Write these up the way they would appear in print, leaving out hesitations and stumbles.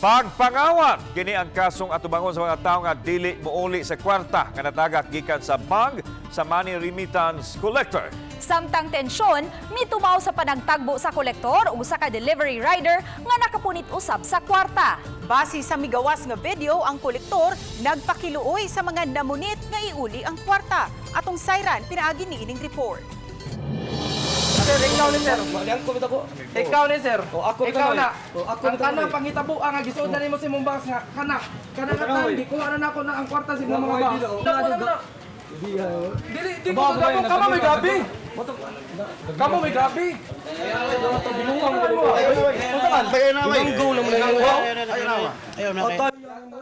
Pagpangawat kini ang kasong atubangon sa mga tawo nga dili mouli sa kwarta nga natagak gikan sa bag sa money remittance collector. Samtang tensyon, mitumaw sa panagtagbo sa kolektor ug usa ka delivery rider nga nakapunit usab sa kwarta. Base sa migawas nga video, ang kolektor nagpakiluoy sa mga namunit nga iuli ang kwarta. Atong sayran pinaagi ni ining report. Sir, ikaw ni sir. Ako bitaw ko. Ikaw ni sir. Oh, ako Ikaw bitaw, na. eh. Oh, ako Ang bitaw, kanang eh. pangitabo ang gisuod na nimo sa imong box nga kana. Kana nga Bitaw, tan eh. gikuha na nako na ang kwarta sa imong mga Wala, box. wala, Dako wala, na na. Dili di ko Ba, kamo kamo may gabi. Kamo may gabi. Bilanggo na mo na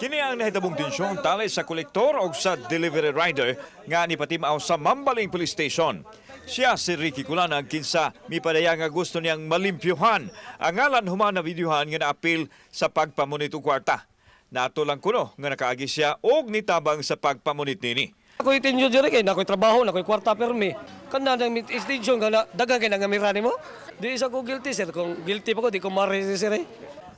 Kini ang nahitabong tensyon tali sa kolektor o sa delivery rider nga nipatimaw sa Mambaling Police Station. Siya si Ricky Culanag, kinsa mipadaya nga gusto niyang malimpyuhan ang ngalan human na videohan nga naapil sa pagpamunit og kwarta. Nato lang kuno nga nakaagi siya og nitabang sa pagpamunit nini. Ako itinyo diri kay nakoy trabaho, nakoy kwarta permi. Kana nang extension kana daghang kay nangamira nimo. Di isa ko guilty, sir, kung guilty pa ko di ko mare si sir eh.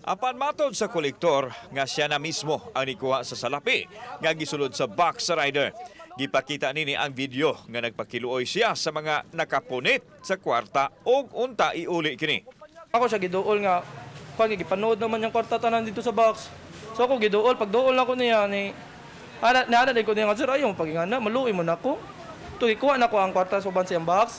Apan matod sa kolektor nga siya na mismo ang nikuha sa salapi nga gisulod sa box sa rider. Gipakita nini ang video nga nagpakiluoy siya sa mga nakapunit sa kwarta og unta iuli kini. Ako siya giduol nga kuan gipanood naman yung kwarta tanan dito sa box. So ako giduol, pagduol ako niya ni ana na din ko niya nga, "Sir, ayaw mo pagingana, maluoy mo nako." To ikuha na ko ang kwarta sa uban sa iyang box.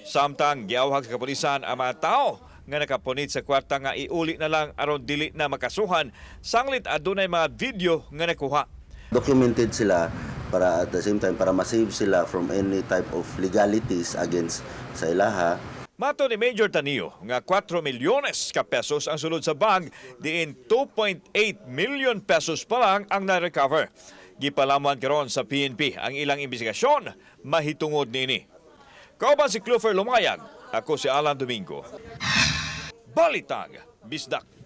Samtang giawhag sa kapulisan ang mga tao nga nakapunit sa kwarta nga iuli na lang aron dili na makasuhan sanglit adunay mga video nga nakuha. Documented sila para at the same time para ma-save sila from any type of legalities against sa ilaha. Mato ni Major Tanio nga 4 milyones ka pesos ang sulod sa bag, diin 2.8 million pesos pa lang ang na-recover. Gipalaman karon sa PNP ang ilang investigasyon mahitungod nini. Kauban si Clover Lumayag, ako si Alan Domingo. Balitang Bisdak.